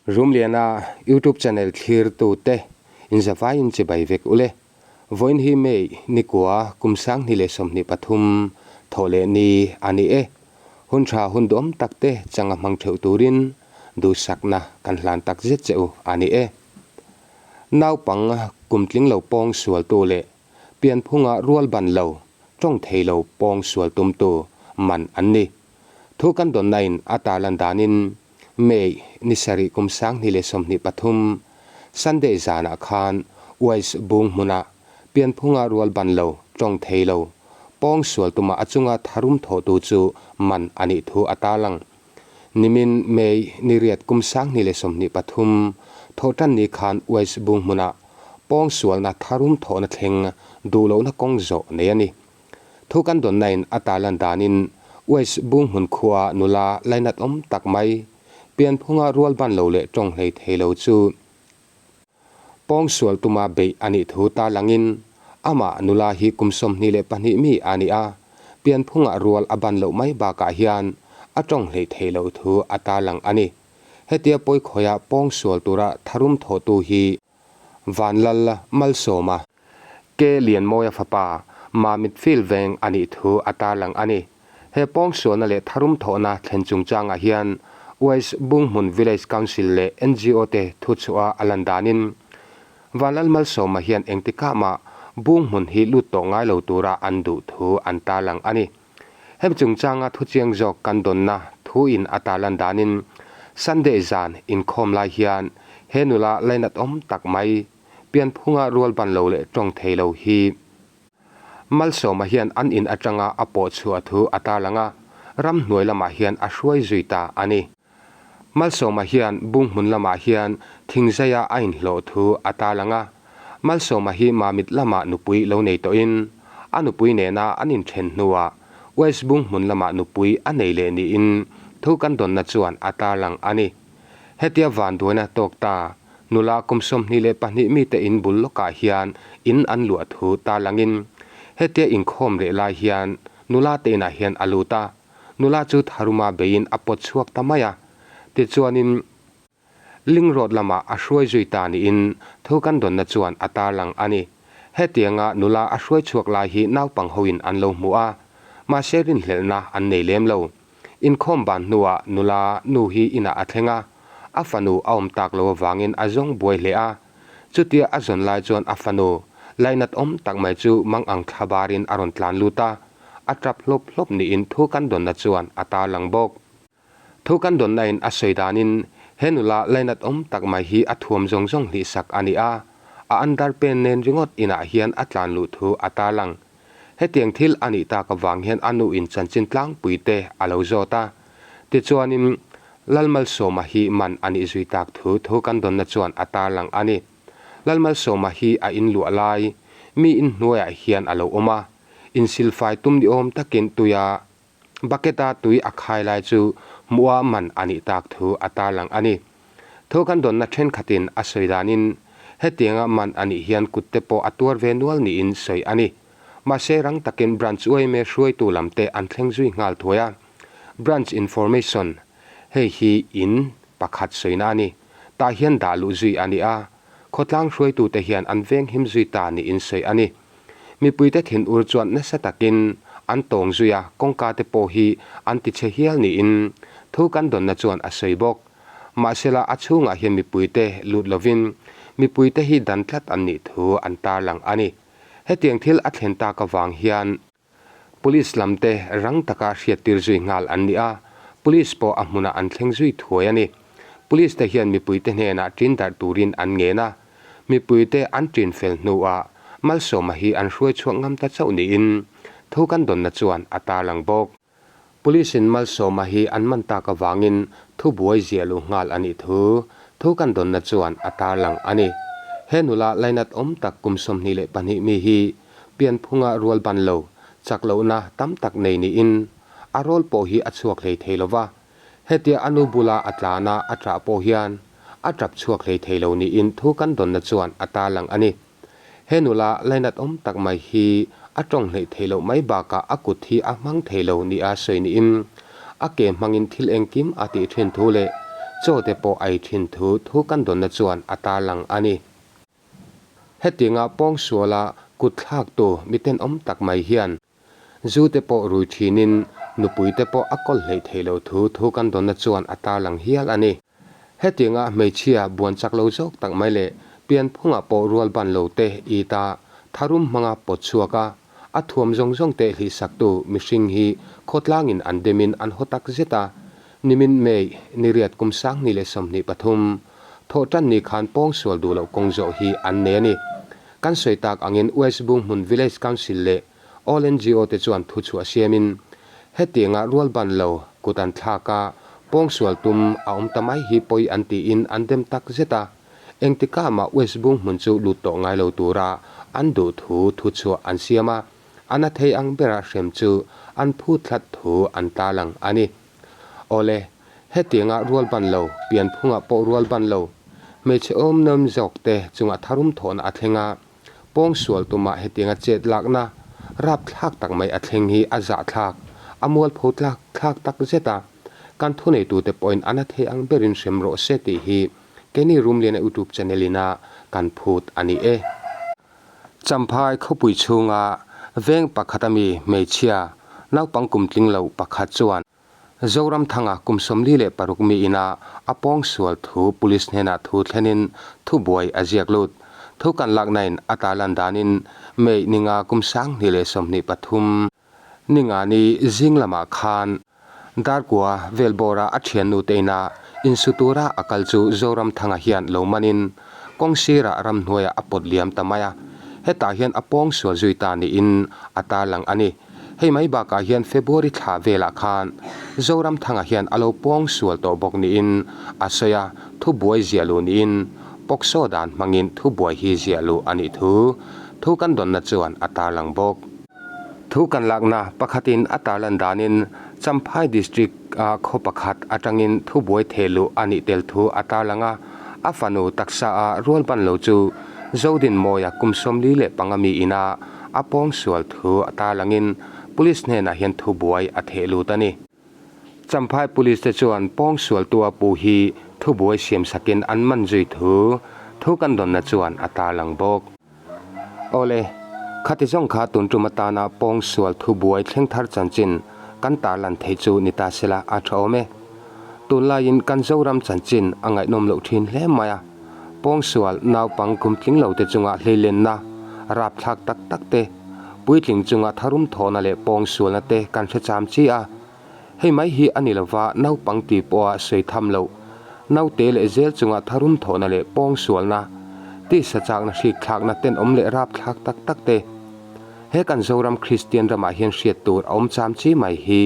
Rumliana YouTube channel thlirtute inzavaiin chibai vek ule. Vawiin hi May nikua kum 2023 thawh leh ni a ni e. Hun tha hun duhawm tak te changa hmang theuh turin duhsakna kan hlan tak zet che u a ni e. Naupang kum tling lo pawng sualtu leh pianphunga rual ban lo tawng thei lo pawng sual tumtu man an ni. Thu kan dawnna in a tarlan danin May ni sarih kum 2023, Sunday zanah khan Wise bung hmunah pianphunga rual ban lo, tawng thei lo, pawng sual tuma a chunga tharum thawhtu chu man a nih thu a tarlang. Nimin May ni riat kum 2023, thawhtan ni khan Wise bung hmunah pawng sualna tharum thawhna thleng duh lohna kawng zawh nei a ni. Thu kan dawnnain a tarlan danin West Bunghmun khua nula lainat awm tak mai, pianphunga rual ban lo leh tawng hlei thei lo chu pawngsual tuma beih a nih thu tarlangin amah nula hi kum 22 mi a ni a, pianphunga rual a ban loh mai bakah hian a tawng hlei thei loh thu a tarlang a ni. Hetia pawikhawiha pawngsual tura tharum thawhtu hi Vanlal Malsawma, Ke Lianmawia fapa Mamit Field veng a nih thu a tarlang a ni. He pawngsualna leh tharum thawhna thlen chungchangah hian West Bunghmun Village Council leh NGO te thuchhuah a lan danin Vanlal Malsawma hian engtikah mah Bunghmun hi lut tawh ngai lo tura an duh thu an tarlang a ni. Hemi chungchanga thuchiang zawk kan dawnna thuin a tarlan danin Sunday zan inkhawm lai hian he nula lainat awm tak mai pianphunga rual ban lo leh tawng thei lo hi Malsawma hian an in atanga a pawh chhuah thu a tarlang a, ramhnuai lamah hian a hruai zui ta a ni. Malsawma hian Bunghmun lamah hian thingzaia a inhlawh thu a tarlang a. Malsawma hi Mamit lamah nupui lo nei tawhin a nupui nena an inthen hnuah West Bunghmun lamah nupui a nei leh niin thu kan dawnna chuan a tarlang a ni. Hetia vanduaina tawk ta nula kum 22 mite in bul lawkah hian in an luah thu tarlangin hetia inkhawm leh lai hian nula te inah hian a lut a. Nula chu tharuma beiin a pawt chhuak ta mai a, tichuanin Ling Road lamah a hruai zui ta niin thu kan dawnna chuan a tarlang a ni. Hetianga nula a hruai chhuak lai hi naupang hoin an lo hmu a, mahse rinhlelhna an nei lem lo. Inkhawm ban hnuah nula nu hi inah a thleng a, a fanu a awm tak lo avangin a zawng buai hle a. Chutia a zawn lai chuan a fanu lainat awm tak mai chu mangang thla barin a rawn tlan lut a, a tap hlawp hlawp niin thu kan dawnna chuan a tarlang bawk. Thu kan dawnnain a sawi danin he nula lainat awm tak mai hi a thuam zawng zawng hlihsak a ni a, a underpant nen ringawt inah hian a tlan luh thu a tarlang. Hetiang thil a nih tak avang hian a nuin chanchin tlangpui te a lo zawt a. Tichuanin Lalmalsawma hi man a nih zui tak thu thu kan dawnna chuan a tarlang a ni. Lalmalsawma hi a inluah lai mi inhnuaiah hian a lo awm a. Insilfai tum ni awm takin tuia bucket-a tui a khai lai chu hmuha man a nih tak thu a tarlang a ni. Thu kan dawnna thenkhatin a sawi danin hetianga man a nih hian kut te pawh a tuar ve nual niin sawi a ni. Mahse rang takin Branch yma hruaitu lam te an thleng zui nghal thuai a. Branch Information, Hei hi in pakhat sawina a ni. Tah hian dah luh zui a ni a, khawtlang hruaitute hian an venghim zui ta niin sawi a ni. Mipuite thinur chuan nasa takin an tawng zui a, kawngka te pawh hi an ti chhe hial niin thu kan dawnna chuan a sawi bawk. Mahsela a chhungah hian mipuite lut lovin mipuite hi dan tlat an nih thu an tarlang a ni. Hetiang thil a thlen tak avang hian Police lam te rang taka hriattir zui nghal an ni a, Police pawh a hmunah an thleng zui thuai a ni. Police te hian mipuite hnenah ṭin darh turin an ngen a, mipuite an ṭin fel hnuah Malsawma hi an hruai chhuak ngam ta chauh niin thu kan dawnna chuan a tarlang bawk. Police in Malsawma hi an man tak avangin thubuai ziah luh nghal a nih thu thu kan dawnna chuan a tarlang a ni. He nula lainat awm tak kum 22 mi hi pianphunga rual ban lo, chak lohna tam tak nei niin a rawl pawh hi a chhuak hlei thei lo va. Hetia a nu bula a tlana a ṭah pawh hian a ṭap chhuak hlei thei lo niin thu kan dawnna chuan a tarlang a ni. He nula lainat awm tak mai hi a tawng hleih theih loh mai bakah a kut hi a hmang thei lo nia sawi niin a ke hmangin thil engkim a tih thin thu leh Chaw te pawh a ei thin thu thu kan dawnna chuan a tarlang a ni. Hetianga pawngsuala kut thlaktu mi tenawm tak mai hian zu te pawh rui thinin nupui te pawh a kawl hleih theih loh thu thu kan dawnna chuan a tarlang hial a ni. Hetianga hmeichhia buan chak lo zawk tak mai leh pianphungah pawh rual ban lo te it a tharum hmanga pawt chhuak a, A thuam zawng zawng te hlihsaktu mihring hi khawtlangin an demin an haw tak zet a, nimin May ni riat kum 2023 thawhtan ni khan pawngsual duh loh kawng zawh hi an nei a ni. Kan sawi tak angin West Bunghmun Village Council leh All ngo te chuan thuchhuah siamin hetianga rualban lo kut an thlak a, pawngsual tum a awm ta mai hi pawi an tiin an dem tak zet a. Engtikah mah West Bunghmun chu lut tawh ngai lo tura an duh thu thuchhuah an siam a, a na thei ang bera hrem chu an phut thlat thu an tarlang a ni. Awle, hetianga rual ban lo, pianphungah pawh rual ban lo, hmeichhe awm nawm zawk te chunga tharum thawhna a thleng a, pawngsual tumah hetianga chet lakna rapthlak tak mai a thleng hi a zahthlak, a mualpho tlak thlak tak zet a, kan thuneitute pawhin a na thei ang berin hrem rawh se tih hi Keini Rumliana YouTube channel ina kan phut a ni e. Champhai khawpui chhunga veng pakhat ami hmeichhia naupang kum tling lo pakhat chuan Zoramthanga kum 46 mi ina a pawngsual thu police hnenah thu thlenin thubuai a ziak lut. Thu kan laknain a tarlan danin May ninga kum 2023 Ningani zing lamah khan Darkua vel bawra a thiannu te ina insu tura a kal chu Zoramthanga hian lo manin kawng sirah ramhnuaiah a pawt liam ta mai a, hetah hian a pawngsual zui ta niin a tarlang a ni. Hei mai bakah hian February thla velah khan Zoramthanga hian a lo pawngsual tawh bawk niin a sawi a, thubuai ziah luh niin POCSO dan hmangin thubuai hi ziah luh a nih thu thu kan dawnna chuan a tarlang bawk. Thu kan lakna pakhatin a tarlan danin Champhai District-a khaw pakhat atangin thubuai theh luh a nih tel thu a tarlang a, a fanu taksa-a rualban lo chu Zodinmawia kum 45 mi ina a pawngsual thu a tarlangin Police hnenah hian thubuai a theh lut a ni. Champhai Police te chuan pawngsualtua pu hi thubuai siamsakin an man zui thu thu kan dawnna chuan a tarlang bawk. Awle, khati zawng kha tun tum atana pawngsual thubuai thleng thar chanchin kan tarlan theih chu ni ta sela a tha awm e. Tunlaiin kan Zoram chanchin a ngaihnawm loh thin hle mai a, pawngsual naupang kum tling lo te chunga hleilenna rapthlak tak tak te, Puitling chunga tharum thawhna leh pawngsualna te kan hre cham chi a, hei mai hi a ni lova naupang ti pawha sawi tham loh, naute leh zel chunga tharum thawhna leh pawngsualna, tisa chakna hrikthlakna tenawm leh rapthlak tak tak te he kan Zoram Kristian ramah hian hriat tur a awm cham chi mai hi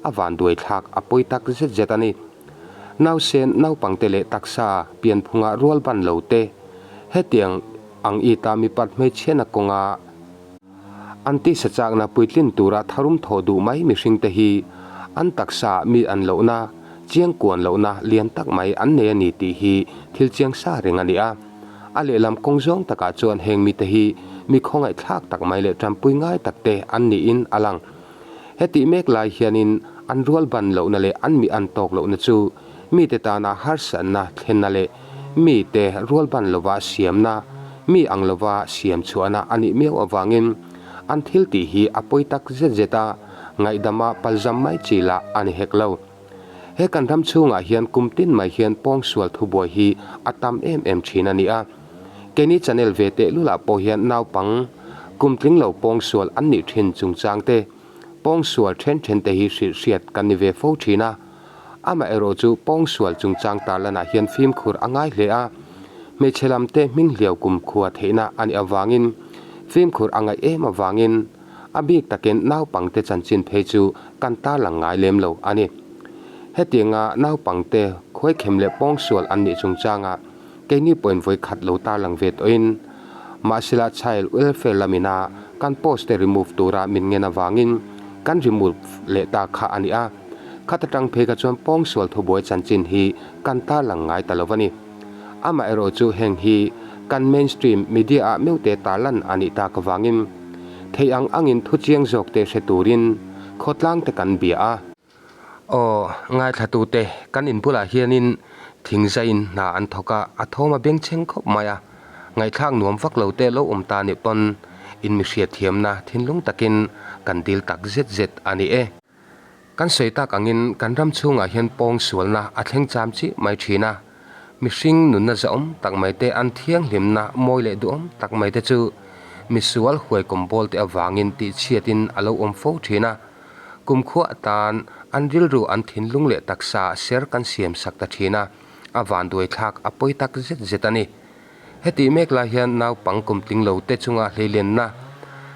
a vanduaithlak a pawi tak zet zet a ni. Nausen naupangte leh taksa pianphunga rualban lo te hetiang ang ita mipat hmeichhiatna kawnga An tisa chakna puitlin tura tharum thawh duh mai mihringte hi an taksa mi an lohna, chiangkuan lohna lian tak mai an nei a ni tih hi thil chiang sa reng a ni a. A lehlam kawng zawng takah chuan heng mite hi mi khawngaihthlak tak mai leh tanpui ngai takte an niin a lang. Hetih mek lai hianin an rualban lohna leh an mi an tawk lohna chu mite tana harsatna thlenna leh mite rualban lova siamna, mi ang lova siam chhuahna a nih miau avangin an thil tih hi a pawi tak zet zet a, ngaihdama palzam mai chi lah a ni hek lo. He kan ram chhungah hian kum tin mai hian pawngsual thubuai hi a tam em em thin a ni a. Keini channel ve tehlul ah pawh hian naupang kum tling lo pawngsual an nih thin chungchang te, pawngsual then then te hi hrilh hriat kan ni ve fo thin a. Amaherawh chu pawngsual chungchang tarlanah hian fimkhur a ngai hle a, hmeichhe lam te hming hliau kumkhua theihna a nih avangin fimkhur a ngaih em avangin a bik takin naupangte chanchin phei chu kan tarlang ngai lem lo a ni. Hetianga naupangte khuaikhem leh pawngsual an nih chungchangah Keini pawhin vawi khat lo tarlang ve tawhin mahsela Child Welfare lamina kan post te remove tura min ngen avangin kan remove leh ta kha a ni a. Khat atang phei kha chuan pawngsual thubuai chanchin hi kan tarlang ngai ta lo a ni. Amaherawh chu heng hi kan mainstream media ah meuhte tarlan a nih tak avangin theih ang angin thuchiang zawkte hre turin khawtlang te kan bia a. Aw, ngaithlatute, kan in bulah hianin thingzaiin hna an thawk a, a thawm a bengchheng khawp mai a. Ngaihthlak nuam vak lo te lo awm ta nih pawn in mi hriatthiamna thinlung takin kan dil tak zet zet a ni e. Kan sawi tak angin kan ram chhungah hian pawng sualna a thleng cham chiah mai thin a, mihring nunna zahawm tak mai te an thianghlimna mawi leh duhawm tak mai te chu misual huaikawm bawl te avangin tihchhiatin a lo awm fo thin a, kumkhua atan an rilru an thinlung leh taksa ser kan siam sak ta thin a, a vanduai thlak a pawi tak zet zet a ni. Hetih mek lai hian naupang kum tling lo te chunga hleilenna,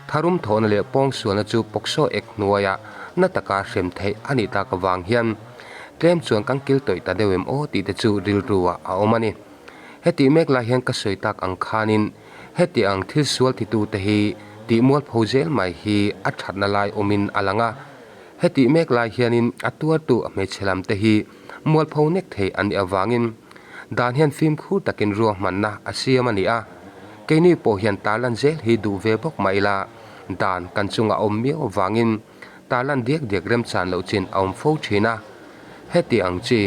tharum thawhna leh pawngsualna chu pawksaw ek hnuaiah na taka hrem theih a nih tak avang hian tlem chuan kan kil tawih ta deuh em aw tih te chu rilru ah a awm a ni. Hetih mek lai hian ka sawi tak ang khanin heti ang thil sual titu te hi tih mualpho zel mai hi a thatna lai awmin a lang a. Hetih mek lai hianin a tuartu hmeichhe lam te hi mualpho nek thei an nih avangin dan hian fimkhur takin ruahmanna a siam a ni a, keini pawh hian tarlan zel hi duh ve bawk mah ila dan kan chungah a awm miau avangin tarlan diak diak remchan loh chin a awm fo thin a, heti ang chi.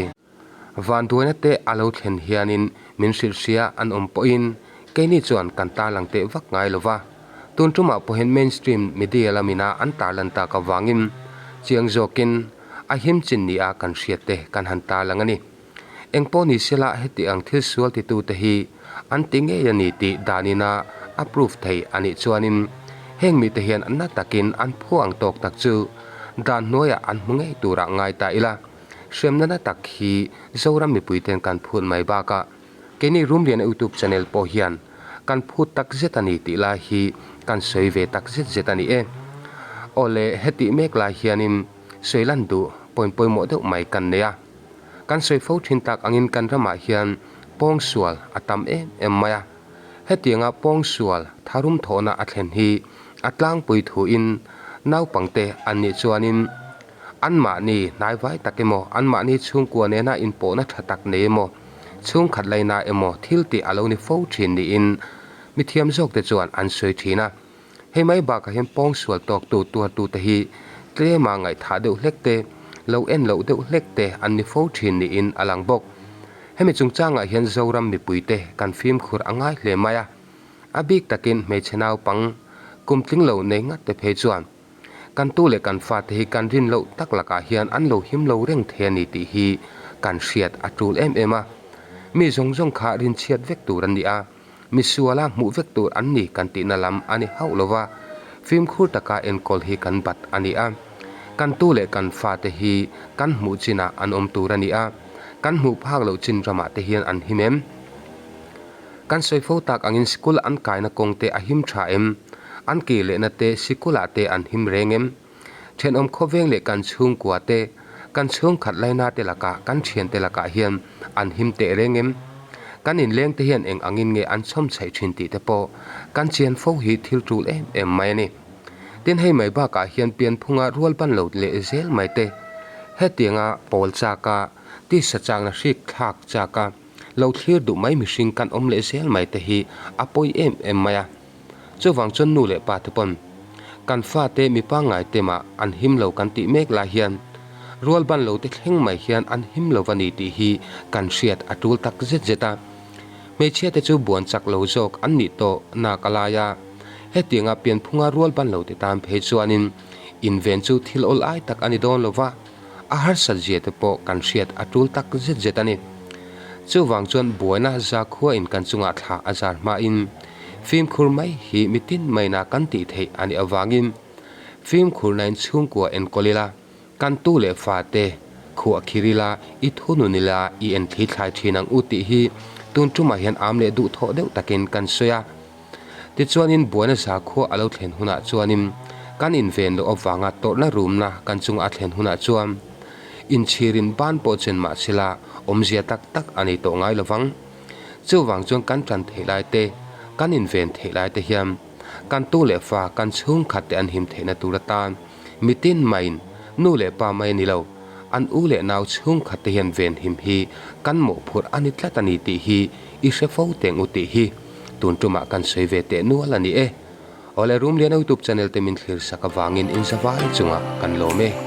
Vanduaina te a lo thlen hianin min hrilh hria an awm pawhin keini chuan kan tarlang teh vak ngai lo va, tun tumah pawhin mainstream media lamina an tarlan tak avangin chiang zawkin a him chin nia kan hriat te kan han tarlang a ni. Engpawh ni sela heti ang thil sual titute hi an ti ngei a ni tih danina a proof thei a nih chuanin heng mite hian na takin an phu ang tawk tak chu dan hnuaiah an hmu ngei turah ngai ta ila. Hremna na tak hi Zoram mipuiten kan phut mai bakah keini Rumliana YouTube channel pawh hian kan phut tak zet a ni tih lai hi kan sawi ve tak zet zet a ni e. Awle hetih mek lai hianin sawi lan duh point pawimawh deuh mai kan nei a. Kan sawi fo thin tak angin kan ramah hian pawngsual a tam em em mai a. Hetianga pawngsual tharum thawhna a thlen hi a tlangpui thuin naupangte an nih chuanin Anmahni hnaivai tak emaw, anmahni chhungkua nena inpawhna tha tak nei emaw, chhungkhat laina emaw thil tih a lo ni fo thin niin mithiam zawkte chuan an sawi thin a. Hei mai bakah hian pawngsual tawktu tuartute hi tlema ngaihthah deuh hlek te, lo en loh deuh hlek te an ni fo thin niin a lang bawk. Hemi chungchangah hian Zoram mipuite kan fimkhur a ngai hle mai a. A bik takin hmeichhe naupang kum tling lo nei ngat te phei chuan Kan tu leh kan fate hi kan rin loh tak lakah hian an lo him lo reng thei a ni tih hi kan hriat a tul em em a. Mi zawng zawng kha rinchhiat vek tur an ni a, mi suala hmuh vek tur an ni kan tihna lam a ni hauh lo va, fimkhur taka enkawl hi kan bat a ni a. Kan tu leh kan fate hi kan hmuh chinah an awm tur a ni a, kan hmuh phak loh chin ramah te hian an him em? Kan sawi fo tak angin sikul an kaina kawng te a him tha em? An kir lehna te sikulah te an him reng em? Thenawm khawveng leh kan chhungkua te, kan chhungkhat laina te lakah, kan thiante lakah hian an him teh reng em? Kan inleng te hian eng angin nge an chhawm chhaih thin tih te pawh kan chian fo hi thil tul em em mai a ni. Tin hei mai bakah hian pianphunga rual ban lo leh zel mai te, hetianga pawl chaka, tisa chakna hrik thlak chaka, Lo thlir duh mai mihring kan awm leh zel mai te hi a pawi em em mai a. Chuvang chuan nu leh pa te pawn kan fate mi pangngai te mah an him lo kan tih mek lai hian rual ban lo te thleng mai hian an him lo va ni tih hi kan hriat a tul tak zet zet a. Hmeichhia te chu buan chak lo zawk an nih tawh nak a lai a. Hetianga pianphunga rual ban lo te tan phei chuanin inven chu thil awl ai tak a ni dawn lo va. A harsat zia te pawh kan hriat a tul tak zet zet a ni. Chuvang chuan buaina zakhua in kan chungah thla a zar hmain fimkhur mai hi mitin maina kan tih theih a nih avangin fimkhurna in chhungkua enkawl ila, kan tu leh fa te khuah khir ila, i thunun ila, i enthli thlai thin ang u tih hi tun tumah hian am leh duhthawh deuh takin kan sawi a. Tichuanin buaina zakhua a lo thlen hunah chuanin kan inven loh avanga tawrhna rumna kan chunga a thlen hunah chuan inchhirin ban pawh chen mah sela awmzia tak tak a nei tawh ngai lovang. Chuvang chuan kan tan theih lai te, kan inven theih lai te hian kan tu leh fa, kan chhungkhat te an him theihna tur atan mitin maiin nu leh pa mai a ni lo, an u leh nau chhungkhat te hian venhim hi kan mawhphurh a ni tlat a ni tih hi i hre fo teng u tih hi Tun tumah kan sawi ve teh nual a ni e. Awle Rumliana YouTube channel te min thlir sak avangin in zavai chungah kan lawm e.